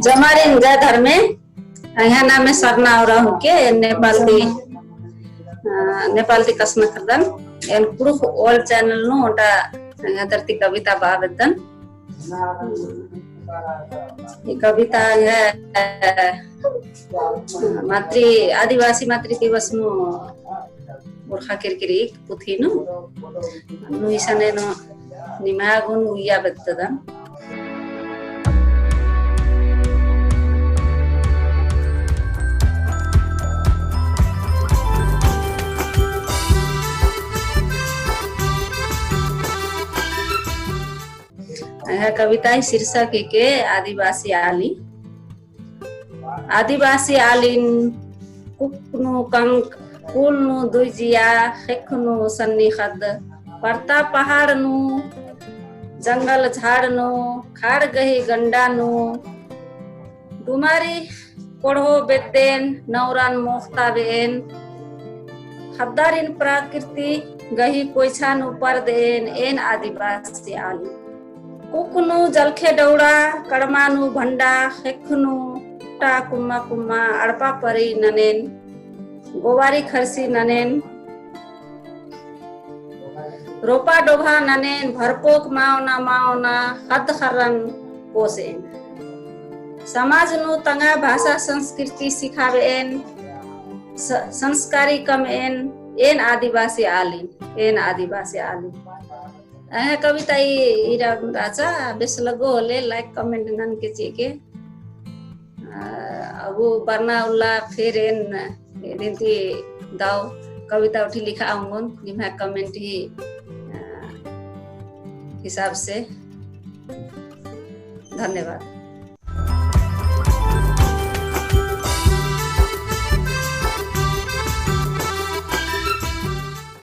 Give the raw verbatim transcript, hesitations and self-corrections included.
जमारिन जय धर्मे, एंग्है नामे सरना उराँव हिके, एन नेपाल ती, अ, नेपाल ती कछनखरदन, एन कुँड़ुख़ World channel नू ओन्टा एंग्है तरती कविता बआ बेद्दन। ई कविता एंग्है, अ, मातृ, आदिवासी मातृ दिवस नू उरखा केरकी रई पुथी नू, नू इसन एन निम्है गुन उइया बेद्ददन। एंग्है कविता ही शीर्षक हिके आदिवासी आली। आदिवासी आलिन कुक्क नू कंक, कुल नू दुई जिया, ख़ेक्ख नू सन्नी ख़द्द, परता पहाड़ नू, जंगल झाड़ नू, खाड़ गही गंडा नू, डुमारी कोड़हो बेद्देन, नौरान मोख़ता बेएन, ख़द्दारिन प्रकृति गही कोइछा नू परदएन, एन आदिवासी आली। कुक्क नू जलखे डौड़ा, कड़मा नू भंडा, ख़ेक्ख नू टा कुम्मा कुम्मा, अड़पा परी ननेन, गोबारी खरसी ननेन, रोपा डोभा ननेन, भरपोक मावना मावना, ख़द्द ख़र्रन पोसेन। समाज नू तंगआ भाषा संस्कृति सिखाबएन, स-, संस्कारी कमएन, एन आदिवासी आलिन, एन आदिवासी आलिन। एंग्है कविता ई, इरा रहचा, बेस लग्गो होले like comment ननके चिके। आ, अगु बरना उल्ला फिर एन इदिन ती दव कविता उठी लिखआ ओंगोन, निम्है comment ही, आ, हिसाब से। धन्यवाद।